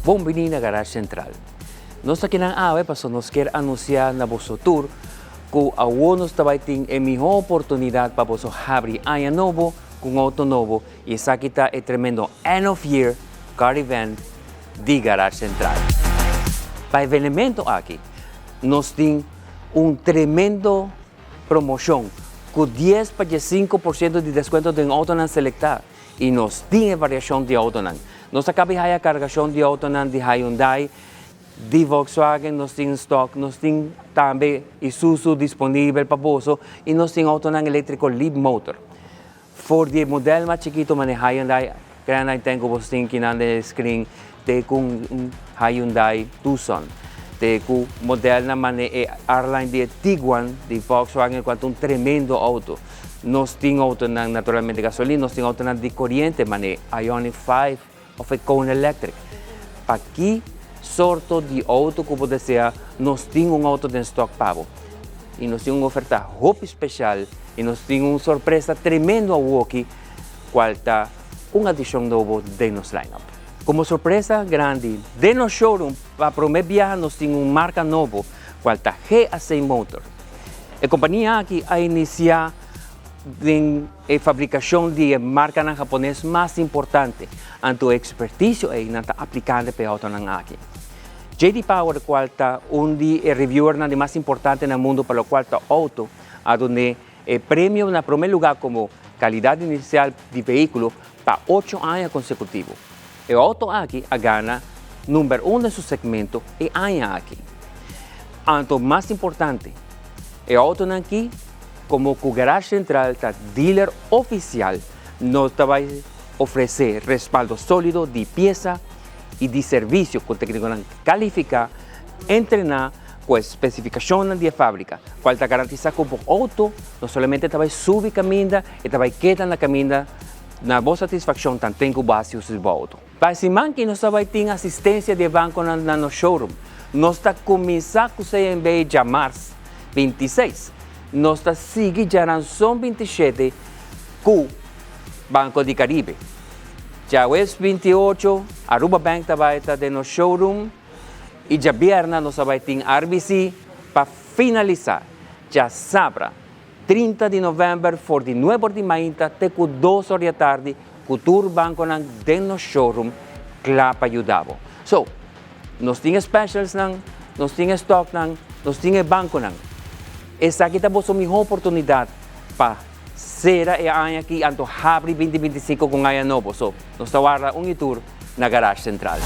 Bon bini na Garage Central. Nos ta kinan awe paso nos kier anuncia na boso tur cu awo nos ta bay tin e miho oportunidad pa boso habri aña nobo cu un auto nobo y esaki ta e tremendo End of Year Car Event di Garage Central. Pa e evenemento aki nos tin un tremendo promocion cu 10 pa 15% di descuento den autonan selecta. Y nos tin e variacion di autonan. Nos a caba di haya cargacion di autonan di Hyundai, di Volkswagen nos tin stock, nos tin tambe Isuzu disponibel pa boso y nos tin autonan electrico Leapmotor. For di e model mas chikito mane Hyundai Grand i10 cu boso tin kinan den e screen te cu un Hyundai Tucson, te cu modelnan mane e R-Line di e Tiguan di Volkswagen cual ta un tremendo auto. Nos tin autonan naturalmente gasolina, nos tin autonan di coriente mane Ioniq 5 of e Kona Electric. Pa ki sorto di auto cu bo desea, nos tin un auto den stock pa bo. Y nos tin un oferta hopi special y nos tin un sorpresa tremendo awoki cual ta un adicion nobo den nos line-up. Como sorpresa grandi, den nos showroom pa prome biaha nos tin un marca nobo cual ta GAC Motor. E compania aki a inicia den e fabricacion di e marcanan Japones mas importante, anto e experticio ey nan ta aplicando pa e autonan aki. JD Power cual ta un di e reviewernan di mas importante na mundo pa locual ta auto, a dune e premio na prome lugar como calidad inicial di vehiculo pa 8 aña consecutivo. E auto aki a gana number 1 den su segmento e aña aki. Anto mas importante, e autonan aki como cu Garage Central ta dealer oficial, nos ta bay ofrece respaldo solido di pieza y di servicio cu tecniconan califica, entrena cu e specificacionnan di e fabrica, cual ta garantisa cu bo auto no solamente ta bay subi caminda, e ta bay keda na caminda na bo satisfaccion tanten cu bo haci uso di bo auto. Pa e siman ki nos ta bay tin asistencia di e banconan na nos showroom. Nos ta cuminsa cu CNB djamars 26. Nos ta sigui djaranson 27 cu Banco di Caribe. Djahues 28 Aruba Bank ta bay ta den nos showroom y djabierna nos ta bay tin RBC pa finalisa djasabra 30 di november for di 9 or di mainta te cu 2 or di atardi cu tur banconan den nos showroom cla pa yuda bo. So, nos tin e specialsnan, nos tin e stocknan, nos tin e banconan. Esaki ta boso miho oportunidad pa cera e aña aki anto habri 2025 cu un aña nobo. So, nos ta warda un y tur na Garage Central.